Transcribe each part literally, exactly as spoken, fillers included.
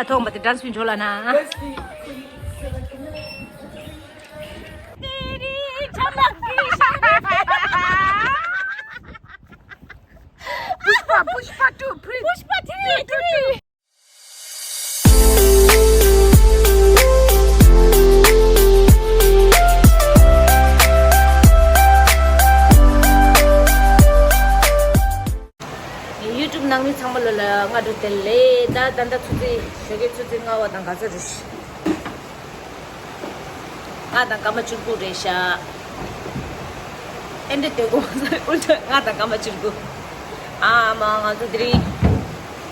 ཐོག་མ་དེ་dance བྱོས་ལ་ན། Pushpa, Pushpa two, please. Pushpa three, three. YouTube ནང་མི་ཚང་མ་ལ་ལ་སྔ་དྲོ་བདེ་ལེགས། ད་ད་ད་ཚུ་ཚི་ཞོགས་ཀའི་ཚུ་ཚི་སྔ་བ་དང་ག་ཚོད་རེད། ང་དང་སྐར་མ་བཅུ་དགུ་རེད་ཤག་ཨེ་འདྲ་སྡོད་དགོས་མ་ཟེར། ཨུ་ཚོ་ང་དང་སྐར་མ་བཅུ་དགུ། ཨ་མ་ང་ཚོ་དེ་རིང་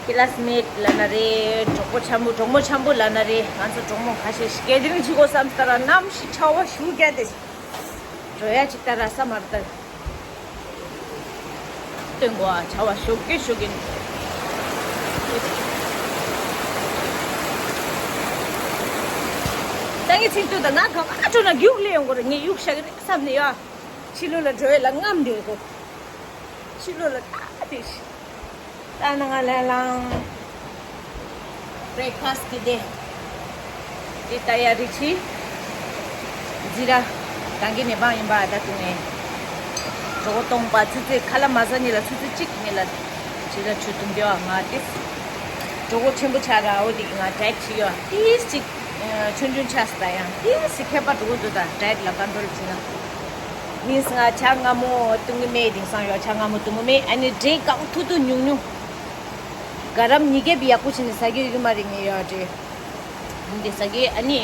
ཀི་ལ་སི་མེད་ལབ་ན་རེད། གྲོགས་པོ་འཆམ་པོ་གྲོགས་མོ་འཆམ་པོ་ལབ་ན་རེད། ང་ཚོ་གྲོགས་མོ་ཁ་ཤས་ཤིག་གེ་དེ་རིང་ཅི་གོ་བསམ་སྟ་ར་གནམ་གཤིས་ཆར་པ་ཞུ་རྒྱ་དེ་འགྲོ་ཡ་ཅིག་ལྟ་ར་ས་མར་ལྟ། སྟོན་གོ་ཨ་ཆར་པ་ཞོགས་ཀས་ཞོགས་ཀས། ད་ངས་ཚིག་ཏུ་ད་ང་ག་པར་འགྲོ་ན་རྒྱུགས་ལས་ཡོང་གོ་རེད། ངས་གཡུག་བཞག་གི་རེད་བསམ་ནས་ཡ། ཕྱི་ལོགས་ལ་འགྲོ་ཡས་ལ་རྔམ་འདུག་གོ། ཕྱི་ལོགས་ལ་ད་དེ་ཤི། ད་ནང་ལ་ལངས། breakfast གི་དེ། དེ་ད་ཡ་རི་ཆི། ཛི་ར། ད་གིན་ནས་བང་ཡིན་པ་ད་དུང་ནས། གྲོད་ཁོག་སྟོང་པ་ཚུ་ཚོད་ཁ་ལག་མ་ཟ་ཉིན་ལ་ཚུ་ཚོད་གཅིག་ཉིན་ལ། ཛི་ར་ཆུ་བཏུང་རྒྱུ་ང་དེ། གྲོད་ཁོག་ཆེན་པོ་ཆགས་ར་འོ་དེ་ང་diet བྱེད་ཡོད་ཏིས་གཅིག་ཆུང་ཆུང་ཆགས་སི་ད་ཡང་ཏིས་གཅིག་ཁྱད་པར་འགྲོ་གི་འདུག་ད་diet ལ་control བྱེད་ན། ཉིས་ང་ཇ་མངར་མོ་བཏུང་གི་མེད། དེང་སང་ཡོད་ཇ་མངར་མོ་བཏུང་གི་མེད། ཨ་ནི་འབྲས་གང་ཐུང་ཐུང་ཉུང་ཉུང་། ག་རམ་ཉི་གེ་བི་ཡག་པོ་བྱས་ནས་ཟ་གི་ཡོད་གི་མ་རེད་ངས་ཡོད་འབྲས། འདི་ཟ་གི་ཨ་ནི།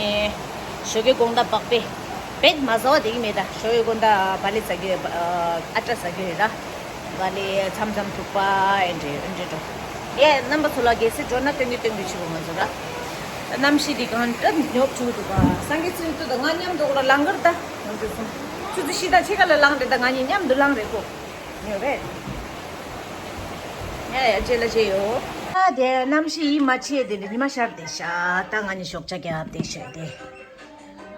ཞོགས་ཀའི་དགོང་དག་བག་པེ། བེད་མ་ཟ་བ་བསྡད་གི་མེད་ད། ཞོགས་ཀའི་དགོང་དག་བག་ལེབ་ཟ་གི་ཨ་ཏྲ་ཟ་གི་རེད་ད། བག་ལེབ་མཚམས་མཚམས་ཐུག་པ་ཨེ་འདྲས་ཨེ་འདྲས་འགྲོ། ཡས་རྣམ་པ་ཚོ་ལ་གལ་སྲིད་འགྲོ་ན་སྟོན་གི་སྟོན་གི་ཆུ་བོ་ང་ཚོ་ར། གནམ་གཤིས་འདི་གང་འདྲ་ཉོབ་བྱུང་འདུག་ག་སང་གི་ཚུན་དུ་ད་ང་མཉམ་དུ་ར་ལང་གར་ད། ང་ཚོ་ཚོ་ཚོ་ཚོ་ཤི་ད་ཆེ་ག་ལ་ལང་རེད་ད། ང་གཉིས་མཉམ་དུ་ལང་རེད་གོ། ཉོ་རེད། ཡ་ཡ་རྗེས་ལ་རྗེས་ཡོད། ཨ་དེ་གནམ་གཤིས་ཡིད་མ་ཆེས་དེ་འདྲ་ཉི་མ་ཤར་བསྡད་ཤག་ད་ང་གཉིས་ཞོགས་ཇ་རྒྱབ་བསྡད་ཤག་དེ།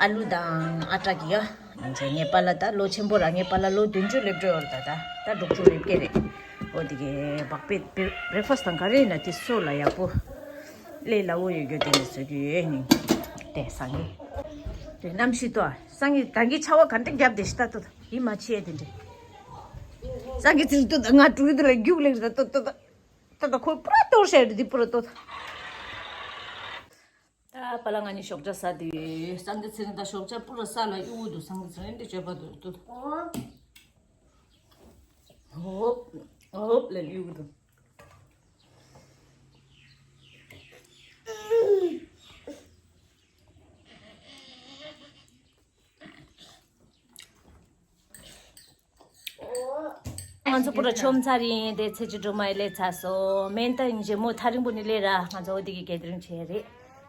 ཨ་ལུ་དང་ཨ་ཏྲ་གི་ཡ། ང་ཚོ་ངའི་པཱ་ལགས་ད་ལོ་ཆེན་པོ་ར། ངའི་པཱ་ལགས་ལོ་བདུན་ཅུ་སླེབས་འགྲོ་ཡོད་རེད་ད། ད་ད་དྲུག་ཅུ་སླེབས་ཀྱི་རེད། འོ་དེ་གི་བག་པེ་བེ་breakfast དང་ག་རེ་ཡིན་ན་དེ་སོ་ལ་ཡག་པོ། ལས་སླ་བོ་ཡོད་རྒྱུ་དེ་འདྲ་བཟོ་རྒྱུ་ཡོད་ནི། དེ་སང་གི། དེ་གནམ་གཤིས་ཏོ་སང་གི་ད་གི་ཆར་པ་ག་འདྲ་རྒྱབ་བསྡད་ཤག་ད་ཏོ་ཡིད་མ་ཆེས་དེ་འདྲ། སང་གི་ཚིག་ཏོ་ད་ང་དྲུག་དེ་ལ་རྒྱུགས་ལེགས་ད་ཏོ་ཏོ་ད། ད་ད་ཁོ་པུ་ར་གཏོར་བཤད་རེད་འདི་པུ་ར་གཏོར། ད་པཱ་ལགས་ང་གཉིས་ཞོགས་ཇ་ཟ་དུས་སང་གི་ཚེ་རིང་ད་ཞོགས་ཇ་པུ་ར་ཟ་ལ་གཡུག་འདུག་སང་གི་ཚེ་རིང་འདི་བྱས་པ་འདུག་འདུག་ཧོབ་ཧོབ་ལ་གཡུག་འདུག་ང་ཚོ་པུ་ར་ཆོམ་ཚར་ཡིན་དེ་ཚེ་ཆུ་སྒྲོལ་མ་ཡི་ལས་ཚར་སོང་མེན་ད་ཡིན་རྗེས་མོ་ཐག་རིང་པོ་ནས་སླེབས་ར་ང་ཚོ་འོ་དེ་གི་གད་རིང་བྱས་རེད།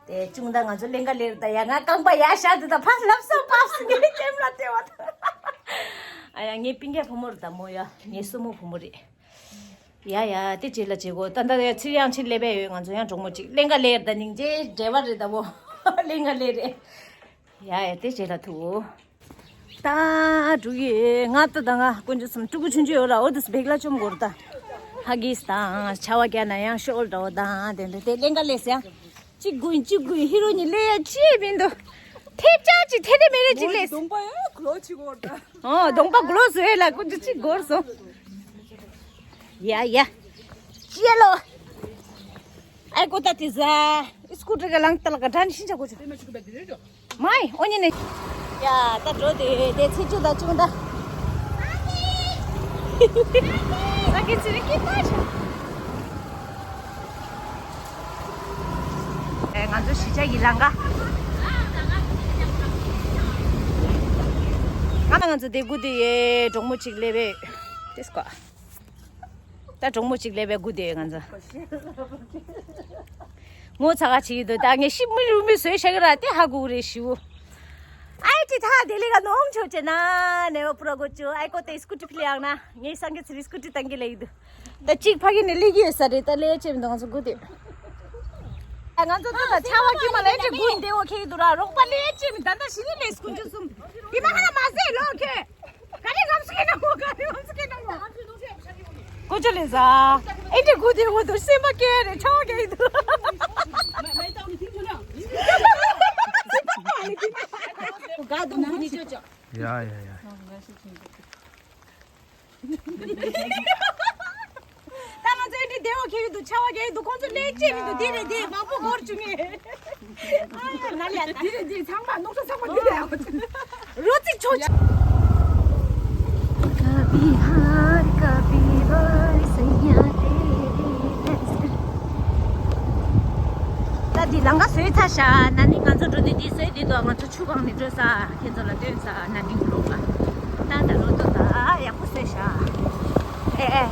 དེ་ཅུང་ད་ང་ཚོ་ལེན་ག་ལེར་ད་ཡ་ང་རྐང་པ་ཡ་ཤ་དུ་ད་ཕར་ལབ་སོང་པབ་སོང་ངས་ཀེམ་ར་ལྟེ་བ་ད། ཨ་ཡ་ངའི་སྤུན་ཀྱག་བུ་མོ་རེད་ད་མོ་ཡ་ངའི་སྲུ་མོ་བུ་མོ་རེད། ཡ་ཡ་དེ་རྗེས་ལ་བྱེད་དགོས་ད་ད་ཡ་ཚིར་ཡང་ཕྱིར་སླེབས་པས་ཡོད་ང་ཚོ་ཡང་གྲོགས་མོ་གཅིག་ལེན་ག་ལེར་ད་སྙིང་རྗེ་འབྲེལ་བ་རེད་ད་བོ་ལེན་ག་ལེར་རེད། ཡ་ཡ་དེ་རྗེས་ལ་ཐུག་ད་འགྲོ་གི་ང་ད་ད་ང་དཀོན་མཆོག་གསུམ་ཕྲུ་གུ་ཆུང་ཆུང་ཡོད་ར་འོ་དུ་བེག་ལ་བཅོམ་དགོས་ར་ད། ཧ་གིས་དང་ཆ་བ་རྒྱག་ན་ཡང་ཤོག་འགྲོ་དང་དེ་འདྲ་དེ་ལེན་ག་ལས་ཡང་གཅིག་དགུ་ཡིན་གཅིག་དགུ་ཡིན་ཧི་རོ་ཉི་ལས་ཡ་ཅི་མིན་འདུག་ཐེབས་ཆག་ཅིག་ཐེ་ཐེ་མེ་རེ་ཅིག་ལས། གདོང་པ་ཡང་གློ་ཅིག་འོར་ད། ཨོ་གདོང་པ་གློ་བཟོས་ལ་ཀུན་ཅི་ཅིག་འགོར་སོང་། ཡ་ཡ། ཅི་ཡ་ལོ། ཨའི་ཀོ་ད་དེ་ཟ། སྐུ་ཊར་ག་ལང་ཏ་ལ་ག་དྲན་ཤིན་ཆ་གོ་ཆུ། མའི་ཨོ་ཉི་ནི། ཡ་ད་འགྲོ་དེ་དེ་ཚེ་ཆུ་ད་ཆུ་ད། ས་ཀི་ཚི་རི་ཀི་ད་ཆུ། ཨེ་ང་ཚོ་གཞིས་ཆགས་ཀྱི་ལང་ཀ་ང་ང་ཚོ་དེ་དགུ་དེ་ཡེ་གྲོགས་མོ་གཅིག་སླེབས་པས་དེ་སྐོ། ད་གྲོགས་མོ་གཅིག་སླེབས་པའི་སྒུག་བསྡད་ཡོད་ང་ཚོ། ངོ་ཚ་ག་བྱེད་ཀྱི་འདུག་ད་ངས་ཤི་མི་རུ་མི་བཟོས་ཤག་གི་ར་དེ་ཧ་གོ་གི་རེད་ཞུ། ཨའི་ཅི་ཐ་དེ་ལས་ཀ་ནོང་ཆོག་ཅེ་ན་ནེ་བ་པུ་ར་གོ་ཅོ་ཨའི་ཀོ་ཏེ་སྐུ་ཊི་ཕི་ལེ་ཡང་ན་ངས་སང་གི་ཚི་རི་སྐུ་ཊི་བཏང་གི་ལེ་ཡི་འདུག་ད་གཅིག་ཕ་གི་ནས་ལེ་གི་ཡོད་ས་རེད་ད་ལེ་ཅེ་མི་འདུག་ང་ཚོ་སྒུག་བསྡད། ང་ཚོ་ད་ཆ་བ་ཀི་མ་ལེ་ཅེ་སྒུག་བསྡད་འོ་ཁེ་གི་འདུག་ར་རོགས་པ་ལེ་ཅེ་མི་ད་ད་ཤི་ནི་ལེ་སྐུ་ཅོ་གསུམ་ཡི་མ་ཧ་ན་མ་ཟེ་ལོ་ཁེ། ག་རེ་ངམ་སུ་ཀེ་ནང་ངོ་ག་རེ་ངམ་སུ་ཀེ་ནང་ངོ། ཀོ་ཅོ་ལེ་ཟ། ཨེ་འདྲ་དགུ་དེ་འོ་དུ་སེམས་པ་སྐྱེ་རེ་ཆོག་གེ་འདུག་ཡ་ཡ་ཡ། ད་ང་ཚོ་འདི་བདེ་བ་ཁེལ་གྱི་འདུག་ཆར་པ་རྒྱག་གི་འདུག་ཁོང་ཚོ་ལས་བྱེད་མི་འདུག་འདི་རེད་འདི་མང་པོ་འགོར་བཅུག་ངེས། ཨ་ཡ་ན་ལ་ད། འདི་རེད་འདི་ཚང་མ་ནོག་ས་ཚང་མ་འདི་རེད། རོ་ཚིག་ཆོ། कभी हार कभी हार सैया तेरी। ད་འདི་ལམ་ཁ་བཟོས་ཚར་ཤག་ན་ནིང་ང་ཚོ་འགྲོ་དུས་འདི་བཟོས་འདི་འདུག་ང་ཚོ་ཆུ་སྒང་ནས་འགྲོ་ས་ཁྱེད་ཚོ་ལ་སྟོན་ས་ན་ནིང་གི་ལོག་ལ། ད་ད་ལོ་ཏོ་ད་ཡག་པོ་བཟོས་ཤག་ཨེ་ཨེ།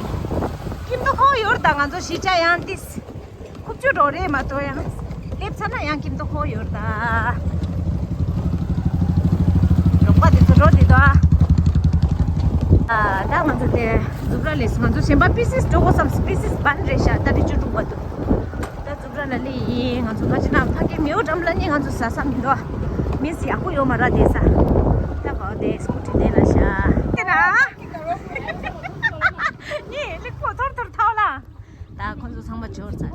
ཁྱིམ་དུ་ཁོ་ཡོད་ད་ང་ཚོ་གཞིས་ཆགས་ཡང་ཏིས། ཁུབ་ཆུ་རོ་རེད་མ་གཏོགས་ཡང་། སླེབས་ཚར་ན་ཡང་ཁྱིམ་དུ་ཁོ་ཡོད་ད། ལོག་པ་དེ་ཚོ་རོ་དེ་དོ་ཨ། ད་ང་ཚོ་དེ་འཛུགས་ར་ལས་ང་ཚོ་གཞན་པ་པི་སིས་འགྲོ་དགོས་སམ་པི་སིས་བན་རེད་ཤག་ད་རེ་བཅུ་དྲུག་པ་འདུག་ད་འཛུགས་ར་ལ་ལི་ཡིན་ང་ཚོ་ཁ་ཅིག་ན་ཕ་གི་མེའུ་འགྲམ་ལ་ནི་ང་ཚོ་ཟ་ས་མི་འདུག་མི་སི་ཡག་པོ་ཡོད་མ་ར་དེ་ས། ད་གོ་དེ་སྐུ་ཊི་དེ་ལ་ཤ། དེ་ན། ནི་ལིག་པོ་ཐོར་ཐོར་ཐའོ་ལ། ད་ཁོ་ཚོ་ཚང་མ་འབྱོར་ཚར་ད།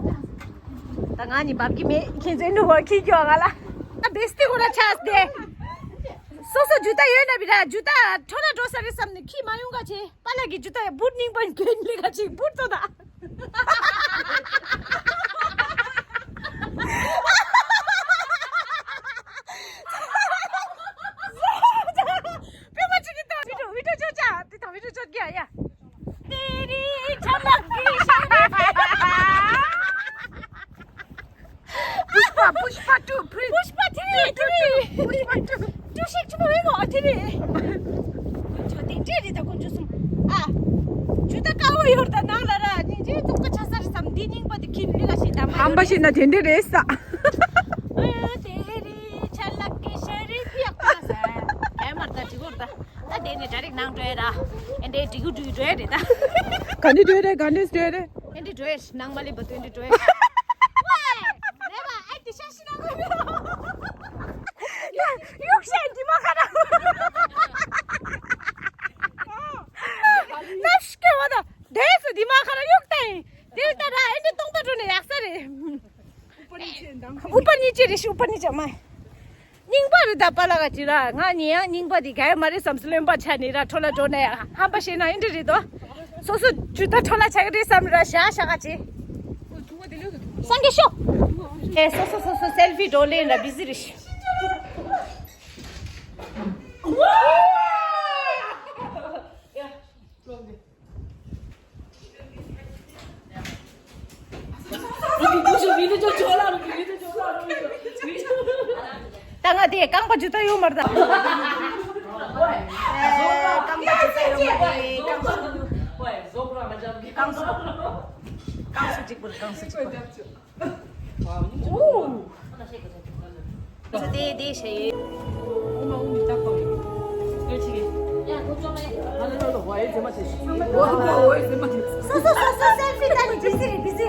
ད་ང་ནི་འབབ་ཀྱི་མེད་ཁྱེད་ཚོའི་ནུ་བོ་ཁྱི་སྐྱོ་ང་ལ། ད་བེས་ཏི་ཁོ་ལ་ཆགས་ཏེ། སོ་སོ་ཇུ་ཏ་ཡོད་ན་བི་ར་ཇུ་ཏ་འཕྲོ་ལ་འགྲོ་ས་རེད་བསམ་ནས་ཁྱི་མ་ཡོང་ག་ཆེ། པཱ་ལགས་ཀྱི་ཇུ་ཏ་ཡ་བུད་རྙིང་པ་གྱོན་ལི་ག་ཅིག་བུད་ཏོ་ད། པེ་མ་ཅིག་གི་ཏོ་བི་ཏོ་བི་ཏོ་ཅོ་ཅ་དེ་ཏོ་བི་ཏོ་ཅོ་གི་ཡ་ཡ། तेरी झलक इशारे पे। पुष्पा पुष्पा टू फिर पुष्पा थ्री थ्री पुष्पा टू। ཅུ་ཤིག་ཅུ་མ་བེ་མོ་ཨ་ཐི་རེ། ཅོ་དེ་འདྲེ་རེད་ད་ཀོན་ཅོ་སུམ། ཨ། ཅུ་ད་ཀ་བོ་ཡོར་ད་ནང་ལ་ར་ཉིན་ཅེ་ཙུག་པ་ཆ་ས་རེད་བསམ་འདི་རྙིང་པ་དེ་ཁྱིམ་ལི་ལ་ཞིག་ད་མ་ཧམ་པ་ཞིག་ན་དེ་འདྲེ་རེད་ས། ཨ་དེ་རི་ཆ་ལག་གི་ཤ་རི་ཕི་ཡག་པ་ས། ཨེ་མར་ད་ཅི་གོར་ད། ད་དེ་ནས་ཌའི་རེག་ནང་འགྲོ་ཡ་ར། ཨེ་འདྲེ་ཌི་གུ་ཌུ་འགྲོ་ཡ་རེད་ད། ག་འདྲེ་འགྲོ་ཡ་རེད་ག་འདྲེ་འགྲོ་ཡ་རེད། ཨེ་འདྲེ་འགྲོ་ཡ་ནང་མ་ལི་བ་དུ་ཨེ་འདྲེ་འགྲོ་ཡ། རེ་བ་ཨེ་འདྲེ་ཤ་ཤི་ན་གོ་ཡ། ཡུག་ཤ་འདི་མ་ཁ་ར། ནབ་ཤི་ཀེ་བ་ད་དེ་སུ་འདི་མ་ཁ་ར་ཡུག་ད་ཡིན། དེ་ལྟ་ར་ཨེ་འདྲེ་སྟོང་པ་འགྲོ་ནས་ཡག་ས་རེད། ཨུ་པ་ནི་ཅི་རེ་ཤི་ཨུ་པ་ནི་ཅི་མ། རྙིང་པ་རེད་ད་པཱ་ལགས་ཀ་ཅི་ར་ང་ཉེ་ཡང་རྙིང་པ་འདི་ག་ཡ་མ་རེད་བསམ་སུ་ལེན་པ་ཆ་ནི་ར་འཕྲོ་ལ་འགྲོ་ན་ཡ་ཧམ་པ་ཤེས་ན་ཨིན་འདྲི་རེད་དོ། སོ་སོ་ཇུ་ད་འཕྲོ་ལ་ཆ་གི་རེད་བསམ་ར་ཤ་ཤ་ག་ཅི། སངས་རྒྱས་ཤོག་ཨེ་སོ་སོ་སོ་སོ་སེལ་ཕི་འགྲོ་ལེན་ར་བི་ཟི་རེད་ཤི། ད་ང་དེ་རྐང་པ་ཇུ་ཏ་ཡོད་མ་རེད་ད། རྐང་པ་ཇུ་ཏ་ཡོད་མ་རེད་རྐང་སོ། རྐང་སོ་རྐང་སོ་གཅིག་པུ་རེད་རྐང་སོ་གཅིག་པུ། ཚོ་དེ་དེ་ཞེས། སོ་སོ་སོ་སོ་སེལ་ཕི་ད་ནི་བི་ཟི་རེད་བི་ཟི།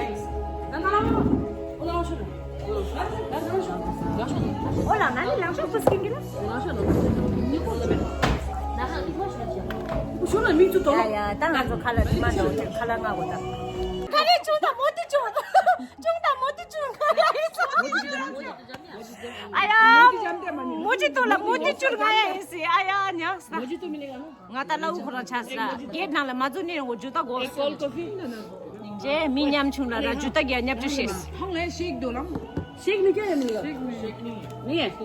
ཨོ་ལ་ན་ནི་ལང་ཤོག་པུ་སྐྱིན་གི་ལ། ཡ་ཡ་ད་ང་ཚོ་ཁ་ལ་དྲི་མ་འདྲ་བོ་ཁ་ལ་ང་གོ་ད། ཁ་རེ་ཆུང་དང་མོ་ཏི་ཆུང་། ཆུང་དང་མོ་ཏི་ཆུང་ཁ་རེ་ཆུང་། ཨ་ཡ། མོ་ཅི་ཏོ་ལ་མོ་ཏི་ཆུང་ང་ཡ་ཡིན་སི་ཨ་ཡ་ཉག་ས། ང་ད་ལ་འུ་ཁོ་རང་ཆ་སི་ར་གེད་ནང་ལ་མ་ཚུ་ནི་རང་འུ་ཇུ་ད་གོ། ཨེ་ཀོལ་ཀོ་ཕི། ཇེ་མི་ཉམ་ཆུང་ལ་ར་ཇུ་ད་གི་ཉབ་ཆུ་ཤེས། ཧང་ལེ་ཤེག་དོ་ལམ། ཤེག་ནི་ཀྱ་ཡ་མི་ལ། ཤེག་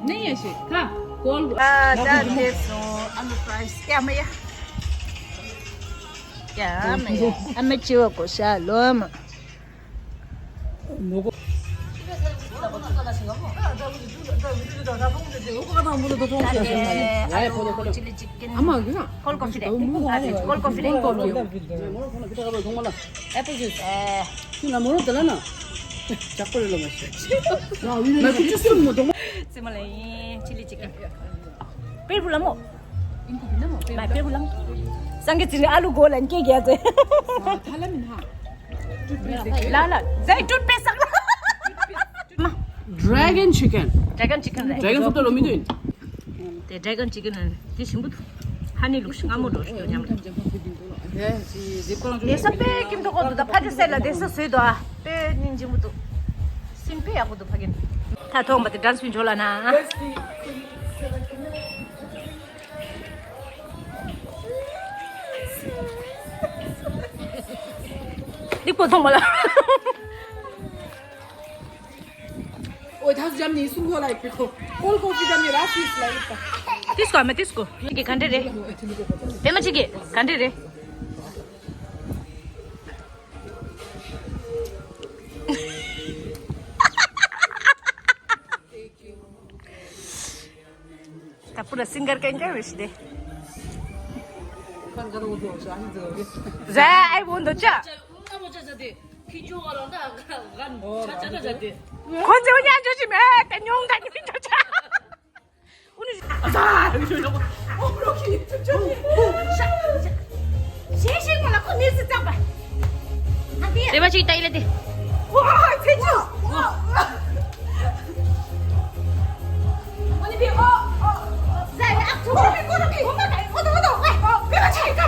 ནི་ཡ་ཤེག་ཁ་ཀོལ། ཨ་ད་དེ་སོང་ཨ་ལུ་ཕ་རའི་སི་ཀྱ་མ་ཡ། ཀྱ་མ་ཡ་ཨ་མ་ཅི་བ་གོ་ཤ་ལོ་མ། ཅི་ལི་ཅི་ཀན། ཨ་མ་གི་ན། ཀོལ་ཀོ་ཕི་རེད། ཀོལ་ཀོ་ཕི་རེད། ཨེ་པལ་ཇུས། ཨེ། ཁྱོད་ལ་མོ་རོ་དེ་ལ་ན། ཇག་པོ་རེད་ལ་མ་ཤེས། ང་ཡུལ་ལ་ཁུ་ཅི་སུན་མོ་དོ། ཙི་མ་ལ་ཡིན་ཅི་ལི་ཅི་ཀན། པེར་བུ་ལ་མོ། མ་པེར་བུ་ལ་མོ། སང་གེ་ཙི་རི་ཨ་ལུ་གོ་ལ་ཉི་ཀེ་གེ་ཙེ། ཐ་ལ་མི་ན། ལ་ལ་ཛའི་ཏུད་པེ་སག་ལ། Dragon chicken. Dragon chicken རེད། Dragon fruit ལོ་མི་འདུག་དེ་Dragon chicken ནི་དེ་ཞིམ་པོ་འདུག་ཧ་ནི་ལུག་ཤི་སྔ་མོ་འགྲོ་ཞིག་ཉམས། དེ་ས་དཔེ་ཀིམ་འགྲོ་གོ་འདུག་ད་ཕ་ཏི་སེ་ལ་དེ་ས་བཟོས་འདུག་ཨ་དཔེ་སྙིང་རྗེ་མོ་འདུག་སིན་དཔེ་ཡག་པོ་འདུག་ཕ་གིན། ད་ཐོག་མ་དེ་dance བྱོས་ལ་ན། འདི་པོ་ཐོང་མ་ལ། ཨོ་ཐ་སུ་ཇམ་ནི་སུང་ཧོ་ལ་ཡི་པི་ཁོ། ཀོལ་ཀོ་ཕི་ཇམ་ནི་ར་སི་སི་ལ་ཡི་པ། ཏིས་ཀོ་མེ་ཏིས་ཀོ། ཡི་གེ་ག་འདྲ་རེད། པེ་མ་ཅིག་གི་ག་འདྲ་རེད། ད་པུ་ར་སིང་གར་གན་ཀ་བེ་ཤི་དེ། ཟ་ཨའི་བོ་འདོ་ཅ། ཁོང་ཚོ་ཉ་འཇོ་ཅི་མེད་དེ་ཉུང་ད་ཉུང་འདོ་ཅ། ཨུ་ནུ་ཨ་ད་ཡོ་ཡོ་ཨོ་རོ་ཁི་ནི་ཐུབ་ཆོག་གི། ཤ་ཤ་ཤ་ཤེ་ཤེ་ཁོ་ལ་ཁོ་ནི་སི་ཙམ་པ། ཨ་དེ་རེ་བ་ཅིག་ད་ཡི་ལ་དེ། ཝ་ཚེ་ཆུ། ཨ་ནི་བི་ཨོ་ཨོ་ཟ་ཡ་ཨ་ཐུ་ཨོ་རོ་ཁི་ཨོ་རོ་ཁི་ཨོ་མ་ཁ་ཨོ་ཏོ་ཨོ་ཏོ་ཝེ་ཨོ་བི་མ་ཆེ་ཁ་ཨོ་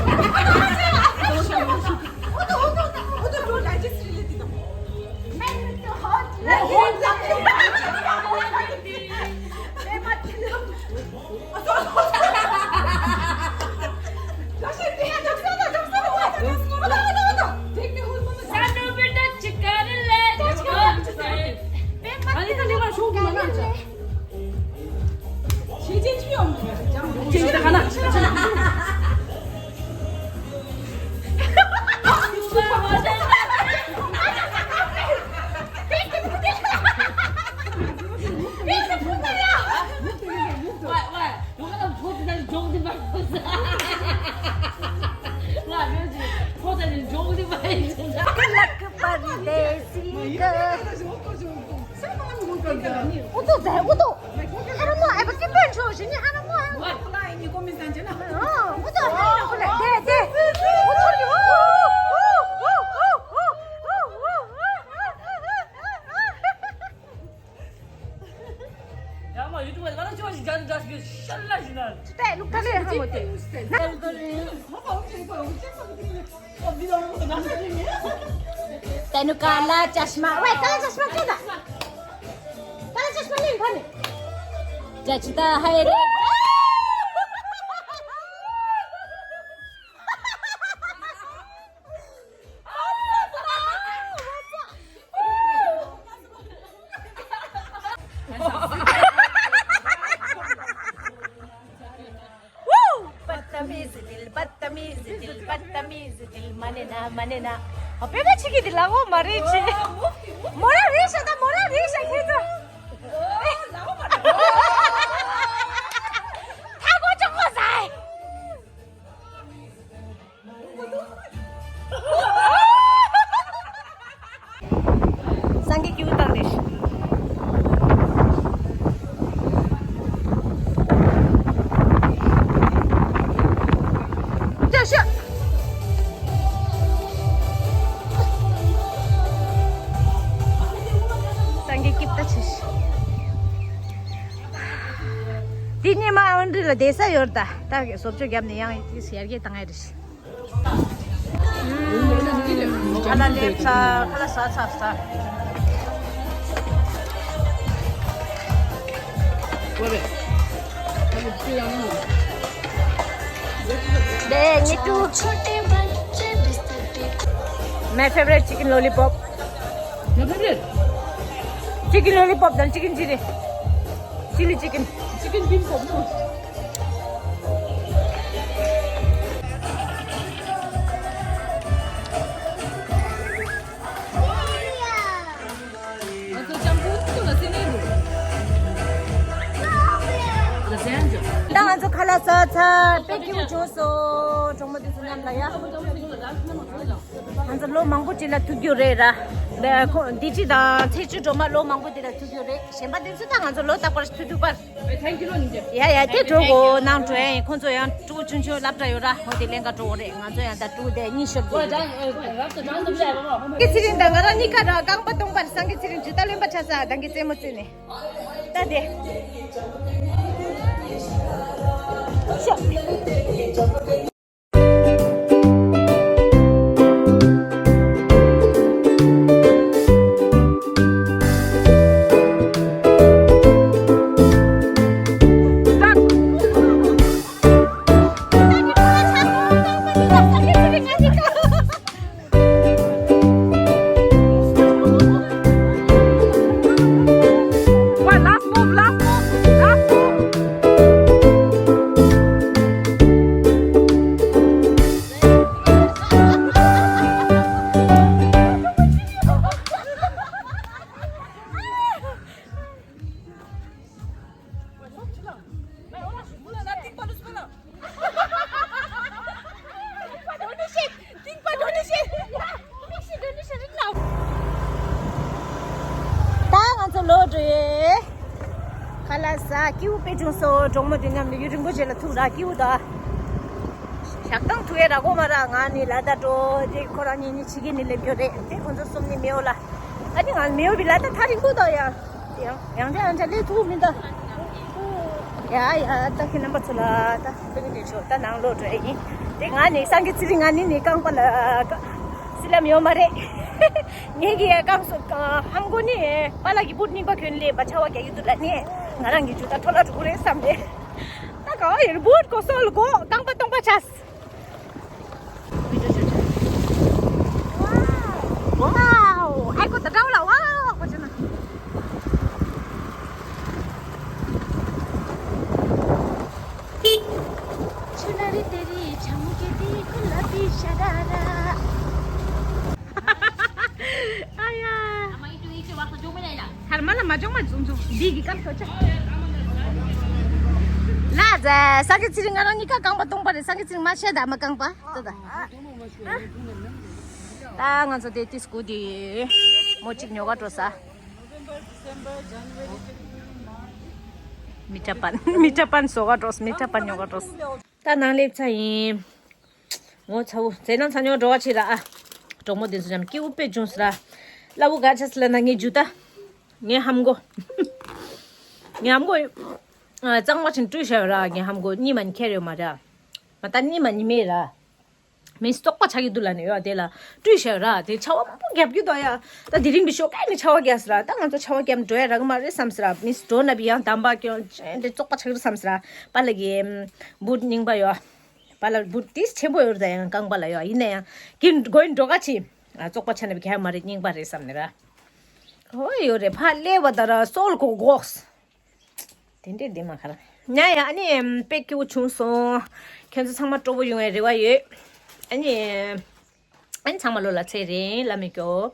ཏོ་ཨོ་ཏོ་ཨོ་ཏོ་ཨོ་ཏོ་ལ་ཇི་སི་རི་ལི་དི་དང་། ཡང་མ་ཡུ་ཊུབ་ལ་ང་ལ་ཅོ་ཞིག་རྒྱ་འདྲ་ཞིག་ཤར་ལ་ཞིག་ན། ཅི་ཏེ་ལུག་ཐ་ལེ་ཧ་མོ་ཏེ། ཏེ་ནུ་ཀ་ལ་ཅ་ཤ་མ་ཝེ་ཀ་ལ་ཅ་ཤ་མ་ཅི་ད། ཀ་ལ་ཅ་ཤ་མ་ལེན་ཕ་ནི། ཅ་ཅི་ད་ཧའི་རེ། بدتمیز دل، بدتمیز دل، بدتمیز دل، منه نه، منه نه. ཨ་པེ་ད་ཆི་གི་དེ་ལ་འོ་མ་རེད་ཆི། མོ་ར་རེད་ཤ་ད་མོ་ར་རེད་ཤ་ཁྱེད་ཚོ། ཐ་གོ་ཅོག་གོ་ཟ། སངས་རྒྱས་ཀྱི་དབུ་བཏང་ནས། ལྟ་ཤོག་སངས་རྒྱས་སྐྱིབས་ད་ཆེ་ཤི། འདི་ཉི་མ་ཨོན་རི་ལ་བསྡད་ས་ཡོད་ད། ད་གི་བཟོ་བཅོས་བརྒྱབ་ནས་ཡང་ཡར་རྒྱས་བཏང་ཡ་རེད། ཁ་ལག་སླེབས་ཚར། ཁ་ལག་ཟ་ཚར་ཚར། ལེ་ཉི་ཏུ། My favorite chicken lollipop. Your favorite? Chicken lollipop དང་chicken chili. Chili chicken. Chicken bibimbap, no? ད་ང་ཚོ་ཁ་ལག་ཟ་ཚར། དཔེ་སྐྱིད་པོ་བྱུང་སོང་གྲོགས་མོ་དེ་ཚོ་མཉམ་ལ་ཡ། ང་ཚོ་ལོ་མང་པོ་ཅིག་ལ་ཐུག་རྒྱུ་རེད་ར། འདི་ཁོ་འདི་ཅི་དང་ཚེ་བཅུ་སྒྲོལ་མ་ལོ་མང་པོ་དེ་ལ་ཐུག་རྒྱུ་རེད། གཞན་པ་དེ་ཚོ་ད་ང་ཚོ་ལོ་རྟག་པར་ཐུག་ཐུག་པར། ཡ་ཡ་དེ་འགྲོ་གོ་ནང་འགྲོ་ཡ་ཡིན། ཁོང་ཚོ་ཡང་ཕྲུ་གུ་ཆུང་ཆུང་སློབ་གྲྭ་ཡོད་ར། ཁོང་དེ་ལེན་ག་འགྲོ་གོ་རེད། ང་ཚོ་ཡང་ད་ཕྲུ་གུ་དེ་གཉིས་ཤོར་གྱི་རེད། སངས་རྒྱས་ཚེ་རིང་དང་ང་རང་གཉིས་ཀ་ར་རྐང་པ་སྟོང་པར་སངས་རྒྱས་ཚེ་རིང་ཇི་ལྟར་ལོན་པ་ཆ་ས་དང་གི་རྩེད་མོ་རྩེ་ནས་ད་དེ་ཤོག་ཁ་ལག་ཟ། སྐྱིད་པོ་དཔེ་བྱུང་སོང་། གྲོགས་མོ་དེ་མཉམ་དུ་ཡུན་རིང་པོ་རྗེས་ལ་ཐུག་ར། སྐྱིད་པོ་ད། ཞག་དང་ཐུག་ཡས་རག་གོ་མ་ར། ང་ནི་ལ་དྭགས་འགྲོ། དེ་ཁོ་རང་གཉིས་ནི་ཕྱི་རྒྱལ་ནས་སླེབས་ཡོད་རེད། དེ་ཁོ་ཚོ་གསུམ་ནི་མེའོ་ལ། ཨ་ནི་ང་མེའོ་བི་ལ་དྭགས་ཐག་རིང་པོ་ད་ཡ། ཡང་ཡང་འདྲ་ཡང་འདྲ་སླེབས་ཐུབ་མི་འདུག་ཡ་ཡ། ད་ཁྱེད་རྣམ་པ་ཚོ་ལ་ད་སྟོན་གྱི་ཆོག་ད་ནང་ལོགས་འགྲོ་ཡ་ཡིན། དེ་ང་ནི་སངས་རྒྱས་ཚེ་རིང་། ང་ནི་ནི་རྐང་པ་ལ་སི་ལམ་ཡོད་མ་རེད། ངེད་ཀྱི་རྐང་སོ་ཧམ་གོ་ནི་པཱ་ལགས་ཀྱི་བུ་རྙིང་པ་གྱོན་ལས་པ་ཆར་པ་རྒྱག་གི་འདུག་ལ་ནི། ང་རང་གི་ཇུ་ཏ་འཕྲོ་བརླག་འགྲོ་གི་རེད་བསམ་ནས། ད་ག་བ་ཡོད་རེད། བུ་གོ་སོ་ལ་གོ་རྐང་པ་སྟོང་པ་ཆགས། Wow, I got the dollar. Wow, what's in it? ལ་ཟེ། སངས་རྒྱས་ཚེ་རིང་ང་རང་གཉིས་ཀ་རྐང་པ་སྟོང་པ་རེད། སངས་རྒྱས་ཚེ་རིང་མ་བཤད་ད་མ་རྐང་པ་ད་ད། ད་ང་ཚོ་དེ་དུས་སྐུ་དེ་མོ་གཅིག་ཉོ་ག་འགྲོ་ས། མི་ཏྲ་པན། མི་ཏྲ་པན་བཟོ་ག་འགྲོ། མི་ཏྲ་པན་ཉོ་ག་འགྲོ། ད་ནང་སླེབས་ཚར་ཡིན། ངོ་ཚ་བོ་ཟས་ནང་ཚ་ཉོ་འགྲོ་བ་ཆེ་ར་ཨ། གྲོགས་མོ་དེ་ཚོ་ཡང་སྐྱིད་པོ་དཔེ་བྱུང་ཟེར་ར། སླ་བོ་ག་ཆ་སི་ལ་ན་ངའི་ཇུ་ཏ། ངའི་ཧམ་གོ། ངའི་ཧམ་གོ། གཙང་མ་ཆེན་བཀྲུས་བཞག་ཡོད་ར། ངའི་ཧམ་གོ་གཉིད་མ་ཉི་ཁྱེར་ཡོད་མ་ར། ང་ད་གཉིད་མ་ཉི་མེད་ར། མི་བཙོག་པ་ཆགས་ཀྱི་འདུག་ལ་ནི་ཡོད་དེ་ལ་བཀྲུས་བཞག་ར། དེ་ཆར་པ་མང་པོ་བརྒྱབ་ཀྱི་འདུག་ཡ། ད་དེ་རིང་གི་ཞོགས་ཀས་ནི་ཆར་པ་བརྒྱབ་ཟེར་ར། ད་ང་ཚོ་ཆར་པ་བརྒྱབ་འགྲོ་ཡ་རག་གི་མ་རེད་བསམ་ཟེར་ར། མི་འགྲོ་ན་བི་ཡང་དམ་པ་སྐྱོན་ཅན་དེ་བཙོག་པ་ཆགས་ཀྱི་རེད་བསམ་ཟེར་ར། པཱ་ལགས་ཀྱི་བུ་རྙིང་པ་ཡོད། པཱ་ལགས་བུ་ཏིས་ཆེན་པོ་ཡོད་རེད། ད་ཡང་རྐང་པ་ལ་ཡོད། ཡིན་ན་ཡང་གིན་གོ་ཡིན་འགྲོ་ག་ཆི། བཙོག་པ་ཆ་ནི་བི་ག་མ་རེད། རྙིང་པ་རེད་བསམ་ནི་ར། ཧོ་ཡོད་རེད། ཕ་ལེ་བ་ད་ར་སོལ་གོ་གོགས། དེ་འདྲས་དེ་མ་ཁར། ཉ་ཡ་ཨ་ནི་དཔེ་སྐྱིད་པོ་བྱུང་སོང་། ཁྱེད་ཚོ་ཚང་མ་སྤྲོ་པོ་ཡོང་བའི་རེ་བ་ཡོད། ཨ་ནི། ཨ་ནི་ཚང་མ་ལོ་ལ་ཚེ་རིང་ལ་མི་སྐྱོ།